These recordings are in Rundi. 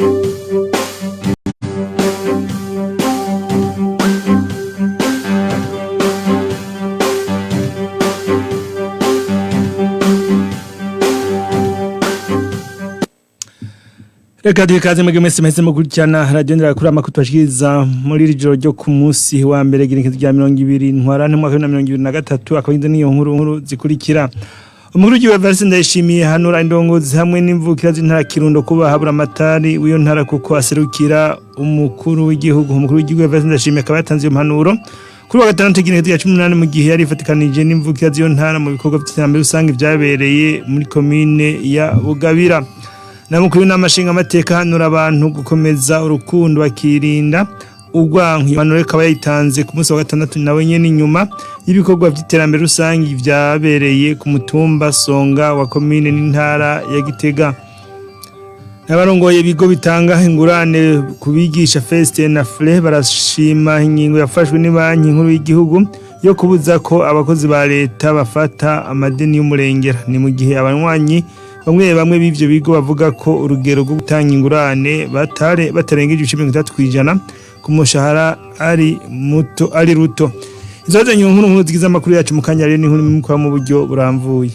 Reka duhe ikaze mwebwe mwese mwese mukurikirana radiyo nderakurama kutubashikiriza muri iri joro ryo ku munsi wa mbere igenekerezo rya 20 ntwarante umwaka wa 2023. Akaba igizwe n'iyo nkuru nkuru zikurikira: Umukuru w'igihugu Evariste Ndayishimiye hanura indongozi hamwe n'imvukira z'intara Kirundo kuba habura amatari w'iyo ntara kuko aserukira umukuru w'igihugu. Umukuru w'igihugu Evariste Ndayishimiye akaba yatanze iyo mpanuro kuri wa gatandatu igenekerezo rya 18, mu gihe yari ifatikanije n'imvukira z'iyo ntara mu bikorwa vy'iterambere rusange vyabereye muri komine ya Bugabira. Na mukuru w'inama nshingamateka hanura abantu gukomeza urukundo bakirinda urwanko. Impanuro akaba yayitanze ku munsi wa gatandatu nawe nyene, inyuma y'ibikorwa vy'iterambere rusange vyabereye ku mutumba Songa wa komine n'intara ya Gitega. N'abarongoye ibigo bitanga ingurane ku bigisha, FEST na FLE, barashima ingingo yafashwe n'ibanki nkuru y'igihugu yo kubuza ko abakozi ba leta bafata amadeni y'umurengera. Ni mu gihe abanywanyi bamwe bamwe b'ivyo bigo bavuga ko urugero rwo gutanga ingurane batare batarengeje ibice 30% ku mushahara ari muto, ari ruto. Izo nkuru nkuru zigize amakuru yacu mu kanya rero ni inkuru imwe mu buryo buramvuye.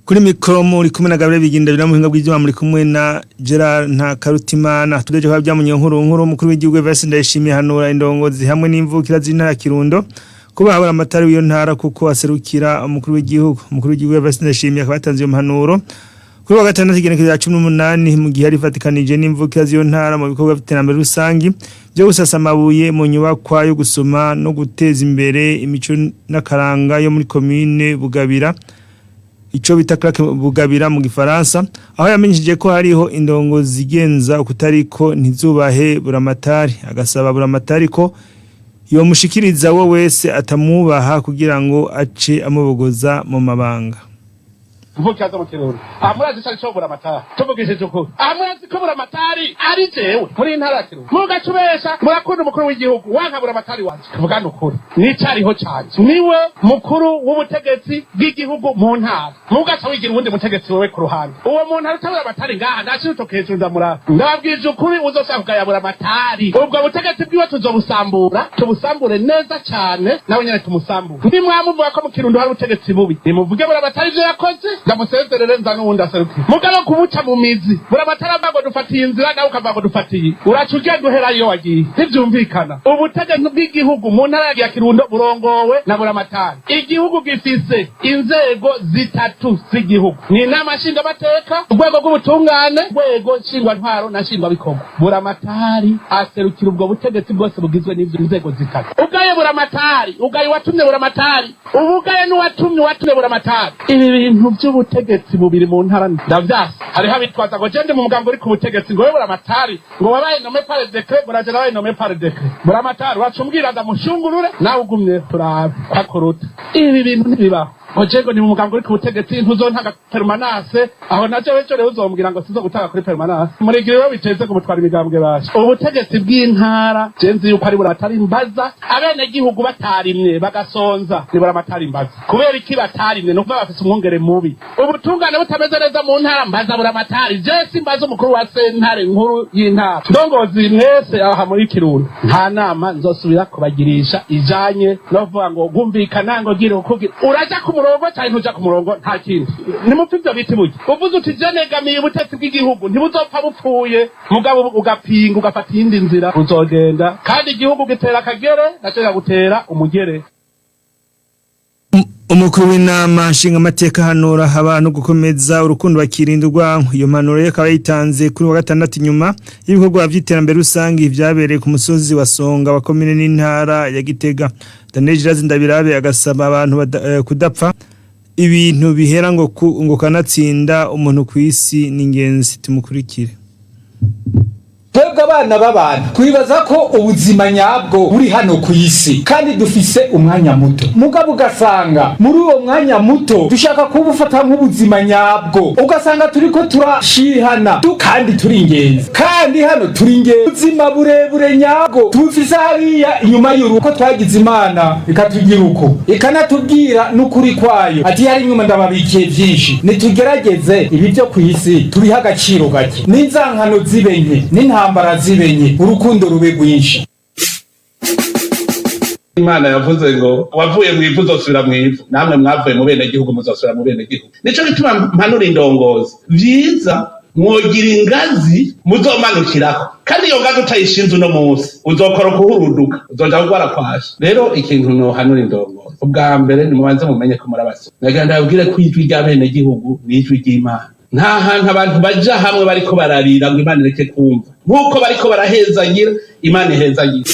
Kuri mikoro muri kumwe na Gabriel Biginda bira, muhinga bw'ivyuma muri kumwe na Gerard Ntakarutimana. Tudeje kwa byamunye nkuru nkuru. Umukuru w'igihugu Evariste Ndayishimiye hanura indongozi hamwe n'imvukira z'intara Kirundo kuba habura amatari w'iyo ntara kuko aserukira umukuru w'igihugu. Umukuru w'igihugu Evariste Ndayishimiye akaba yatanze iyo mpanuro kuri wa gatandatu igenekerezo rya 18, mu gihe yari ifatikanije n'imvukira z'iyo ntara mu bikorwa vy'iterambere rusangi byo gusasa amabuye mu nyubakwa yo gusoma no guteza imbere imico n'akaranga yo muri komine Bugabira, ico bita CLAC Bugabira mu gifaransa, aho yamenyesheje ko hariho indongo zigenza ukutariko ntizubahe buramatari, agasaba buramatari ko yomushikiriza wo wese atamubaha kugira ngo ace amubogoza mu mabanga. Mvukira zo mu Kirundo, aha murazi ico arico buramatari. Tuvugishije ukuri, aha murazi ko buramatari ari jewe muri iyi ntara ya Kirundo. Mugacubesha murakunda umukuru w'igihugu, wanka buramatari wanje. Tuvugane ukuri, nicariho canje, niwe mukuru w'ubutegetsi bw'igihugu mu ntara. Mugaca wigira uwundi mutegetsi wewe ku ruhande. Uwo muntu aruta buramatari ngaha ndashira urutoke hejuru, ndamuraba. Ndababwije ukuri, uzoshaka kugaya buramatari, ubwo butegetsi bwiwe tuzobusambura, tubusambure neza cane, nawe nyene tumusambure. Nimwamuvuga ko mu Kirundo hari ubutegetsi bubi, nimuvuge buramatari ivyo yakoze, ndamusezerere, nza n'uwundi aserukire. Mugabo kumuca mu mizi, buramatari avuga ngo dufatiye inzira, nawe ukavuga ngo dufatiye, uraca ugenda uhera iyo wagiye, ntivyumvikana. Ubutegetsi bw'igihugu mu ntara ya Kirundo burongowe na buramatari. Igihugu gifise inzego zitatu z'igihugu: ni inama nshingamateka, urwego rw'ubutungane, urwego nshingwantwaro na nshingwabikorwa. Buramatari aserukira ubwo butegetsi bwose bugizwe n'izo nzego zitatu. Ugaye buramatari, ugaye uwatumye buramatari, ubugaye n'uwatumye uwatumye buramatari. Ibi bintu by'ubutegetsi bubiri mu ntara ndavyase. Hariho abitwaza ngo jende mu mugambo uri ku butegetsi, ngo wewe buramatari ngo wabaye nommé par décret, ngo naje nabaye nommé par décret. Buramatari waca umbwira ndamushungurure, nawe ugumye turabe kwakuruta. Ibi bintu ntibibaho ngo jego ni mu mugambo uri ku butegetsi, ntuzontanga permanence. Aho naje wejo rero uzombwira ngo sizo gutanga kuri permanence. Murigire we biteze kumutwara imigambwe basha. Ubutegetsi bw'intara je nzi yuko ari buramatari mbaza. Abenegihugu batarimye bagasonza, ni buramatari mbaza. Kubera iki batarimye? Ni ukuvuga bafise umwungere mubi. Ubutungane butameze neza mu ntara, mbaza buramatari. Je simbaza umukuru wa sentare nkuru y'intara. Ndongozi mwese aha muri Kirundo, nta nama nzosubira kubagirisha ijanye no kuvuga ngo gumvikana, ngo gira ukugira. Uraja ku murongo cyane, ntuja ku murongo, nta kindi. Nimupfa ivyo biti burya uvuze uti je negamiye ubutetsi bw'igihugu, ntibuzopfa bupfuye. Mugabo ugapinga ugafata iyindi nzira, uzogenda. Kandi igihugu gitera akagere, naco gutera umugere. Umukuru w'inama nshingamateka hanura abantu gukomeza urukundo bakirinda urwanko. Iyo mpanuro ye akaba yayitanze kuri wa gatandatu, inyuma y'ibikorwa vy'iterambere rusange vyabereye ku musozi wa Songa wa komine n'intara ya Gitega. Daniel Girazi Ndabirabe agasaba abantu kudapfa ibintu bihera, ngo kanatsinda umuntu kw'isi ni ingenzi. Tumukurikire. Twebwe abana b'abantu twibaza ko ubuzima nyabwo buri hano ku isi, kandi dufise umwanya muto. Mugabo ugasanga muri uwo mwanya muto dushaka kuwufata nk'ubuzima nyabwo, ugasanga turiko turashihana kandi turi ingenzi, kandi hano turi ingenzi. Ubuzima burebure nyabwo tubufise hariya inyuma y'urugo. Twagize Imana ikatugira uko, ikanatubwira n'ukuri kwayo, ati hari inyuma ndababikiye byinshi. Nitugerageze ibi byo ku isi tubihe agaciro gake, n'inzankano zibe nke, n'intambara zibe nke, urukundo rube rwinshi. Imana yavuze ngo wavuye mu ivu uzosubira mu ivu, namwe mwavuye mu bene gihugu muzosubira mu bene gihugu. Nico gituma mpanura indongozi, vyiza mwogira ingazi muzomanukirako, kandi iyo ngazi utayishinze uno munsi uzokora kuhuruduka, uzoja kugwara kwasha. Rero ikintu nohanura indongozi, ubwa mbere nimubanze mumenye ko muri abasore. Nagira ndababwire ko ijwi ry'abene gihugu ni ijwi ry'Imana. Nta hantu abantu baja hamwe bariko bararira ngo Imana ireke kumva, nk'uko bariko barahezagira, Imana ihezagira.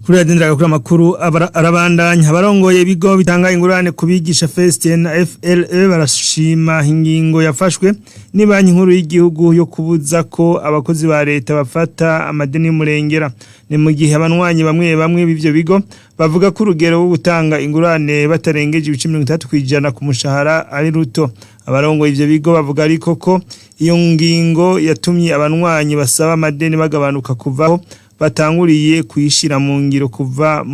Kuri radio ndagakura amakuru arabandanya. Abarongoye ibigo bitanga ingurane kubigisha FST na FLE barashima ingingo yafashwe ni Banki Nkuru y'Igihugu yo kubuza ko abakozi ba leta bafata amadeni y'umurengera. Ni mu gihe abanwanyi bamwe bamwe b'ivyo bigo bavuga ko urugero rwo gutanga ingurane batarengeje ibice 30% ku mushahara ari ruto. Abarongoye ivyo bigo bavuga ariko ko iyo ngingo yatumye abanwanyi basaba amadeni bagabanuka kuvaho batanguriye kuyishira mu ngiro kuva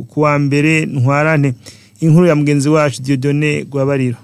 kuwa mbere Ntwarante. Inkuru ya mugenzi wacu Dieudonné Gwabariro.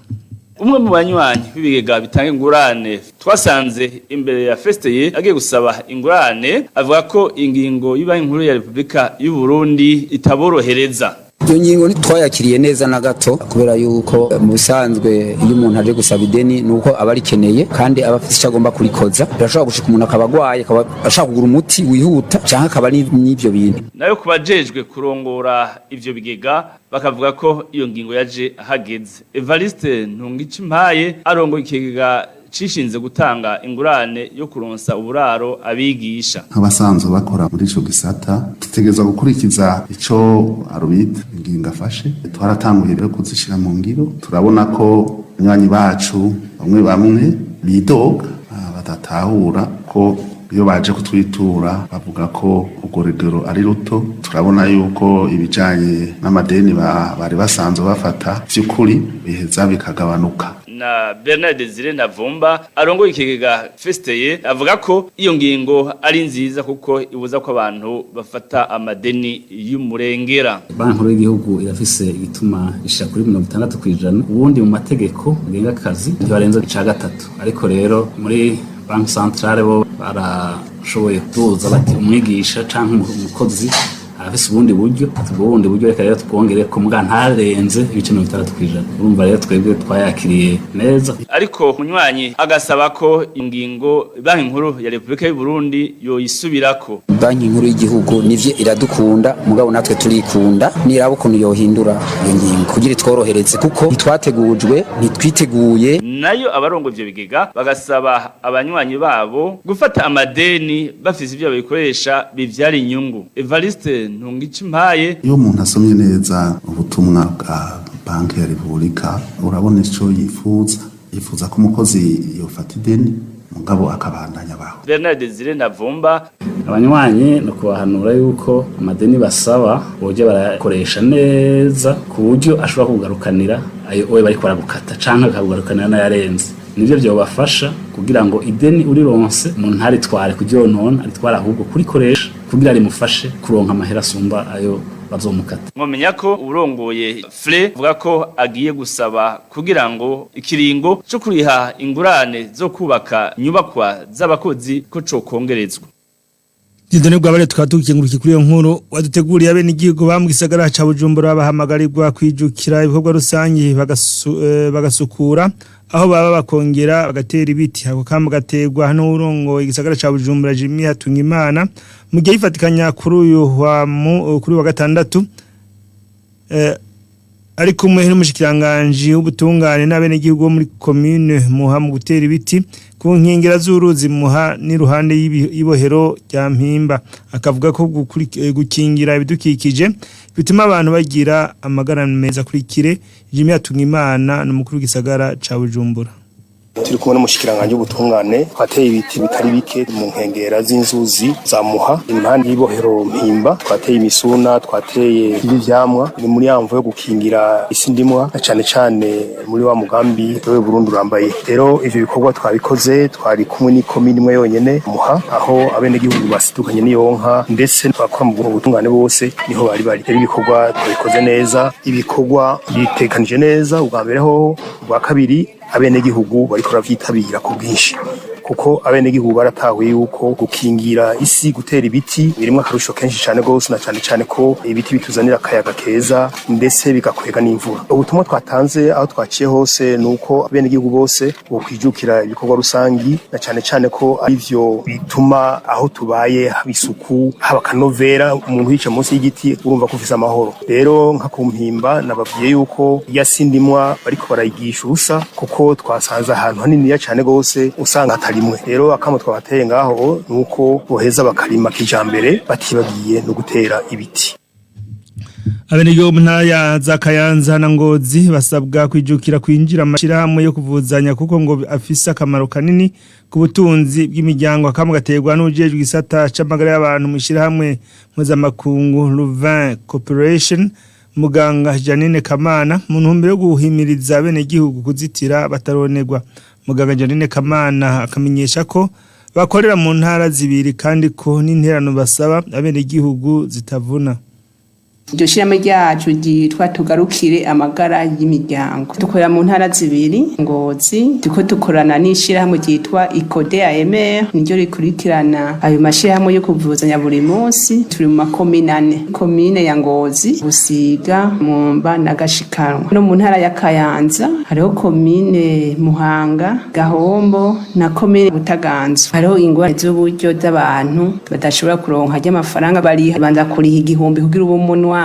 Umwe mu banywanyi b'ibigega bitanga ingurane twasanze imbere ya Festeye agiye gusaba ingurane avuga ko ingingo y'Ibanki Nkuru ya Repubulika y'u Burundi itaborohereza. Iyo ngingo ntitwayakiriye neza na gato, kubera yuko mu bisanzwe iyo umuntu aje gusaba ideni ni uko aba arikeneye kandi aba afite icyo agomba kurikoza. Birashobora gushika umuntu akaba agwaye, akaba ashaka kugura umuti wihuta, canke akaba n'ivyo bintu. Nayo kubajejwe kurongora ivyo bigega bakavuga ko iyo ngingo yaje hageze. Evariste Ntungicimpaye arongoye ikigega cishinze gutanga ingurane yo kuronsa uburaro abigisha. Nk'abasanzwe bakora muri ico gisata, dutegerezwa gukurikiza ico arubita ingingo afashe. Twaratanguye rero kuzishira mu ngiro, turabona ko abanywanyi bacu bamwe bamwe bidoga, badatahura ko iyo baje kutwitura bavuga ko urwo rugero ari ruto. Turabona yuko ibijanye n'amadeni bari basanzwe bafata vy'ukuri biheza bikagabanuka. Na Bernard Desire Navumba arongoye ikigega Festeye avuga ko iyo ngingo ari nziza kuko ibuza ko abantu bafata amadeni y'umurengera. Banki Nkuru y'Igihugu irafise igituma ishira kuri 60%. Ubundi mu mategeko agenga akazi ntibarenza ica gatatu, ariko rero muri Banque Centrale bo barashoboye kuduza, bati umwigisha canke umukozi arafise ubundi buryo, ubwo bundi buryo reka rero twongere ko mbwa ntarenze ibice 60%. Urumva rero twebwe twayakiriye neza. Ariko munywanyi agasaba ko ingingo Banki Nkuru ya Repubulika y'u Burundi yoyisubirako. Banki Nkuru y'Igihugu nivyo iradukunda, mugabo natwe turikunda. Niraba ukuntu yohindura iyo ngingo kugira itworohereze, kuko ntitwategujwe, ntitwiteguye. Nayo abarongo ivyo bigega bagasaba abanywanyi babo gufata amadeni bafise ivyo babikoresha bivyara inyungu. Evariste Ntungicimpaye. Iyo umuntu asomye neza ubutumwa bwa Banki ya Repubulika, urabona ico yifuza. Yifuza ko umukozi yofata ideni, mugabo akabandanya abaho. Bernard Desire Navumba. Abanywanyi no kubahanura yuko amadeni basaba boje barakoresha neza, ku buryo ashobora kugarukanira ayo owe bariko baragukata, canke akakugarukanira n'ayarenze. Nivyo vyobafasha kugira ngo ideni urironse umuntu ntaritware kuryonona, aritware ahubwo kurikoresha kugira rimufashe kuronka amahera asumba ayo bazomukata. Mwomenya ko urongoye FLE avuga ko agiye gusaba kugira ngo ikiringo co kuriha ingurane zo kubaka inyubakwa z'abakozi ko cokongerezwa. Dieudonné Gwabare, tukaba tukengurukiye kuri iyo nkuru waduteguriye. Abe n'igihugu ba mu gisagara ca Bujumbura bahamagarirwa kwijukira ibikorwa rusangi, bagasukura aho baba, bakongera bagatera ibiti. Ako kamo gaterwa n'urongoye igisagara ca Bujumbura, Jimmy Hatungimana, mu gihe yifatikanya kuri uyu wa kuri wa gatandatu ari kumwe n'umushikiranganji w'ubutungane n'abenegihugu bo muri commune Muha mu gutera ibiti ku nkengera z'uruzi Muha n'iruhande y'ibohero rya Mpimba, akavuga ko gukingira ibidukikije bituma abantu bagira amagara meza. Kurikire Jimmy Hatungimana n'umukuru w'igisagara ca Bujumbura. Turi kumwe n'umushikiranganje w'ubutungane, twateye ibiti bitari bike mu nkengera z'inzuzi za Muha, impande y'ibohero Mpimba. Twateye imisuna, twateye ivyamwa, ni muri ya mvo yo gukingira isi ndimwa, na cane cane muri wa mugambi wewe Burundi urambaye. Rero ivyo bikorwa twabikoze, twari kumwe n'ikomine imwe yonyene, Muha, aho abenegihugu basidukanye n'iyonka, ndetse bakora mu butungane bose niho bari bari. Rero ibikorwa twabikoze neza, ibikorwa bitekanije neza ubwa mbere hoho. Ubwa kabiri, abenegihugu bariko baravyitabira ku bwinshi, kuko abenegihugu baratahuye yuko gukingira isi, gutera ibiti birimwo akarusho kenshi cane gose, na cane cane ko ibiti bituzanira akayaga keza, ndetse bigakwega n'imvura. Ubutumwa twatanze aho twaciye hose ni uko abenegihugu bose bokwijukira ibikorwa rusangi, na cane cane ko arivyo bituma aho tubaye haba isuku, haba akanovera. Umuntu yicaye munsi y'igiti urumva ko ufise amahoro. Rero nka ku Mpimba nababwiye yuko iya sindimwa bariko barayigisha ubusa, kuko twasanze ahantu haniniya cane gose usanga hatarimwe. Rero akamo twabateye ngaho nuko boheza bakarima kijambere, batibagiye no gutera ibiti. Abenegihugu mu ntara ya za Kayanza na Ngozi basabwa kwijukira kwinjira amashirahamwe yo kuvuzanya, kuko ngo afise akamaro kanini ku butunzi bw'imiryango. Akamwe gaterwa n'ujejwe igisata c'amagara y'abantu mu ishirahamwe mpuzamakungu Louvain Corporation, muganga Janine Kamana, mu ntumbero yo guhimiriza abenegihugu kuzitira bataronerwa. Muganga Janine Kamana akamenyesha ko bakorera mu ntara zibiri, kandi ko n'interano basaba abenegihugu zitavuna. Iryo shirahamwe ryacu ryitwa Tugarukire Amagara y'Imiryango. Dukorera mu ntara zibiri, Ngozi turiko dukorana n'ishirahamwe ryitwa Icode AMR, niryo rikurikirana ayo mashirahamwe yo kuvuzanya buri munsi. Turi mu makomine ane: komine ya Ngozi, Busiga, Mwumba na Gashikanwa. No mu ntara ya Kayanza hariho komine Muhanga, Gahombo na komine Butaganzwa. Hariho ingorane z'uburyo z'abantu badashobora kuronka ry'amafaranga bariha. Banza kuriha 1000 kugira ube umunwanyi,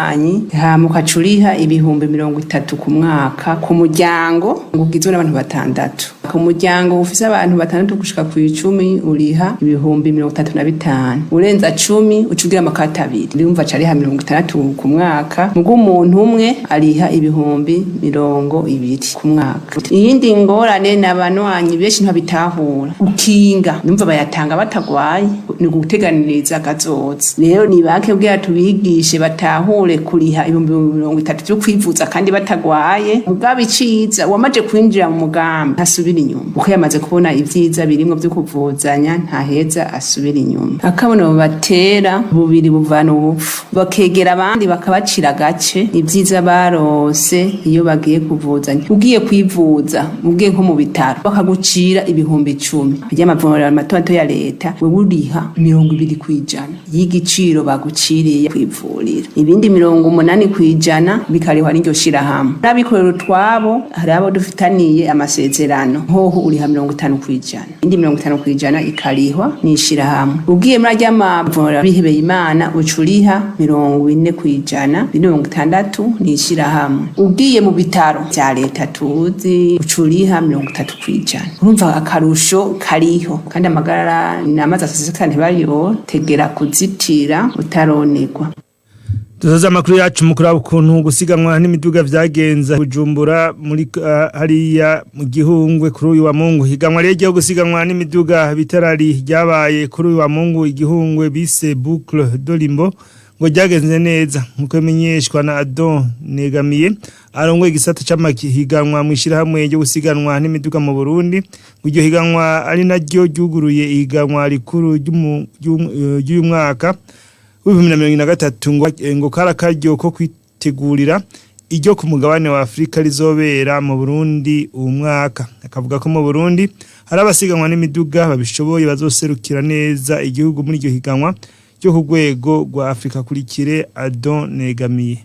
hama ukaca uriha 30,000 ku mwaka ku muryango ugizwe n'abantu batandatu. Ku muryango ufise abantu batandatu gushika ku 10 uriha 35,000, urenza 10 uca ugira amakata abiri. Urumva aca ariha 60 ku mwaka, muga umuntu umwe ariha 20,000 ku mwaka. Iyindi ngorane ni abanywanyi benshi ntibabitahura ukinga, numva bayatanga batagwaye, ni guteganiriza kazoza. Rero ni bake kugira tubigishe batahure kuriha 30,000 vyo kwivuza kandi batagwaye. Mugabo iciza, wamaze kwinjira mu mugambi ntasubira inyuma, kuko yamaze kubona ivyiza birimwo vyo kuvuzanya, ntaheza asubira inyuma. Akabono batera bubiri buvana ubupfu, bakegera abandi bakabacira agace ivyiza barose iyo bagiye kuvuzanya. Ugiye kwivuza, ugiye nko mu bitaro bakagucira 10,000 ry'amavuriro mato mato ya leta, wewe uriha 20% y'igiciro baguciriye kwivurira, ibindi 80% bikarihwa n'iryo shirahamwe. N'abikorera utwabo, hari abo dufitaniye amasezerano, hoho uriha 50%, indi 50% ikarihwa n'ishirahamwe. Ugiye muri arya mavuriro bihebeye Imana uca uriha 40%, 60 n'ishirahamwe. Ugiye mu bitaro vya leta tuzi uca uriha 30%. Urumva akarusho kariho, kandi amagara ni amazi aseseka, ntibayotegera kuzitira utaronerwa. Dusoza amakuru yacu mu kuraba ukuntu gusiganwa n'imiduga vyagenza Bujumbura muri hariya mu Gihungwe kuri uyu wa Mungu. Higanwa rero ryo gusiganwa n'imiduga bitarari ryabaye kuri uyu wa Mungu Igihungwe, bise Boucle d'Olimbo, ngo ryagenze neza nkuko bimenyeshwa na Adon Negamiye, arongoye igisata c'amahiganwa mw'ishirahamwe ryo gusiganwa n'imiduga mu Burundi. Ngo iryo higanwa ari naryo ryuguruye ihiganwa rikuru ry'uyu mwaka w'2023, ngo kari akaryo ko kwitegurira iryo ku mugabane wa Afrika rizobera mu Burundi uwu mwaka. Akavuga ko mu Burundi hari abasiganwa n'imiduga babishoboye bazoserukira neza igihugu muri iryo higanwa ryo ku rwego rwa Afrika. Kurikire Adon Negamiye.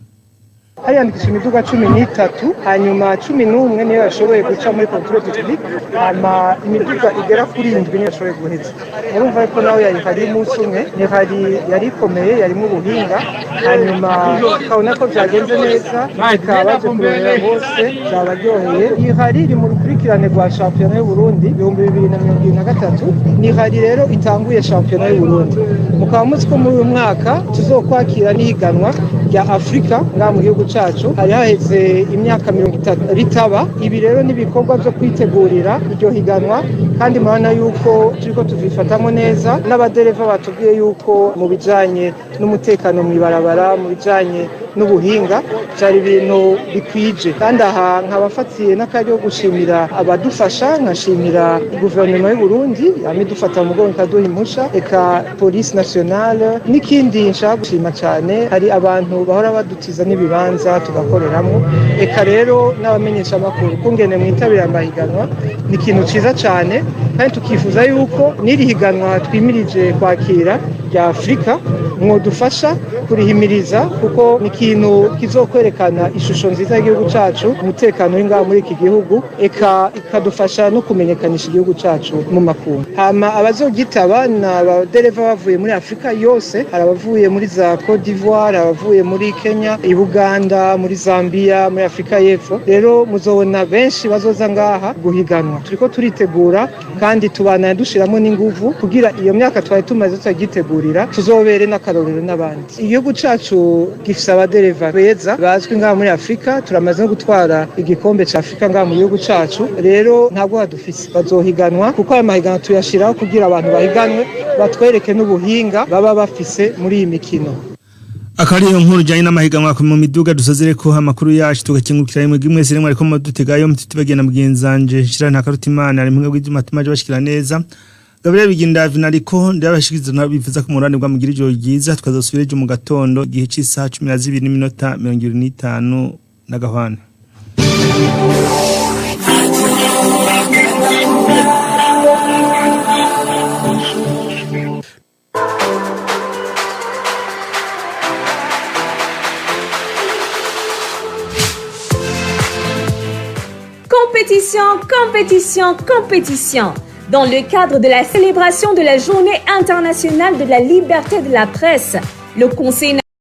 Hariyandikisha imiduga 13, hanyuma 11 niyo yashoboye guca muri contrôle technique, hama imiduga igera kuri indwi niyo yashoboye guheza. Murumva ko nawe yari hari umunsi umwe, ntihari yari ikomeye, yarimo ubuhinga, hanyuma ukabona ko byagenze neza, bikaba baje kurorera bose, byabaryoheye. Iyi hari iri mu rukurikirane. Urukurikirane rwa shampiyona y'Uburundi 2023 ni rallye rero itanguye shampiyona y'Uburundi. Mukaba muzi ko muri uyu mwaka tuzokwakira n'ihiganwa rya Afrika ngaha mu gihugu cacu. Hari haheze imyaka 30 ritaba. Ibi rero ni ibikorwa vyo kwitegurira iryo higanwa, kandi murabona yuko turiko tuvifatamwo neza. N'abadereva batubwiye yuko mu bijanye n'umutekano mw'ibarabara, mu bijanye n'ubuhinga, byari ibintu bikwije. Kandi aha nkabafatiye n'akaryo gushimira abadufasha, nkashimira guverinoma y'u Burundi yama idufata mu mugongo ikaduha impusha, eka police nationale. N'ikindi nshaka gushima cyane, hari abantu bahora badutiza n'ibibanza tugakoreramo, eka rero n'abamenyesha amakuru kungene mwitabira amahiganwa ni ikintu ciza cyane. Kandi tukifuza yuko n'iri higanwa twimirije kwakira rya Afurika mwodufasha kurihimiriza, kuko ni ikintu kizokwerekana ishusho nziza y'igihugu cacu, umutekano uri ngaha muri iki gihugu, eka ikadufasha no kumenyekanisha igihugu cacu mu makungu. Hama abazogitaba ni abadereva bavuye muri Afurika yose. Hari abavuye muri za Cote d'Ivoire, abavuye muri Kenya, i Buganda, muri Zambia, muri Afurika y'Epfo. Rero muzobona benshi bazoza ngaha guhiganwa. Turiko turitegura kandi tubana dushiramo n'inguvu kugira iyo myaka twari tumaze tutagitegurira tuzobere n'akarorero n'abandi. Igihugu cacu gifise abadereva beza bazwi ngaha muri Afurika. Turamaze no gutwara igikombe ca Afurika ngaha mu gihugu cacu. Rero ntabwo badufise, bazohiganwa, kuko aya mahiganwa tuyashiraho kugira abantu bahiganwe, batwereke n'ubuhinga baba bafise muri iyi mikino. Akaba ari iyo nkuru ijyanye n'amahiganwa mu miduga dusozere ko amakuru yacu, tugakingukira rimwe mwese rimwe ariko mudutegayo mututibagenda. Mugenzanje shira nta karutimana ari mpinga bw'ibyuma tumaje bashikira neza. Gabriel Bigindavi nariko ndabashikiriza nabifuza ko murane bwa mugira ijoro ryiza. Tukazosubira ejo mu gatondo gihe cy'isaha 12 n'iminota 25 na gahwana. Compétition, compétition, compétition. Dans le cadre de la célébration de la Journée internationale de la liberté de la presse, le Conseil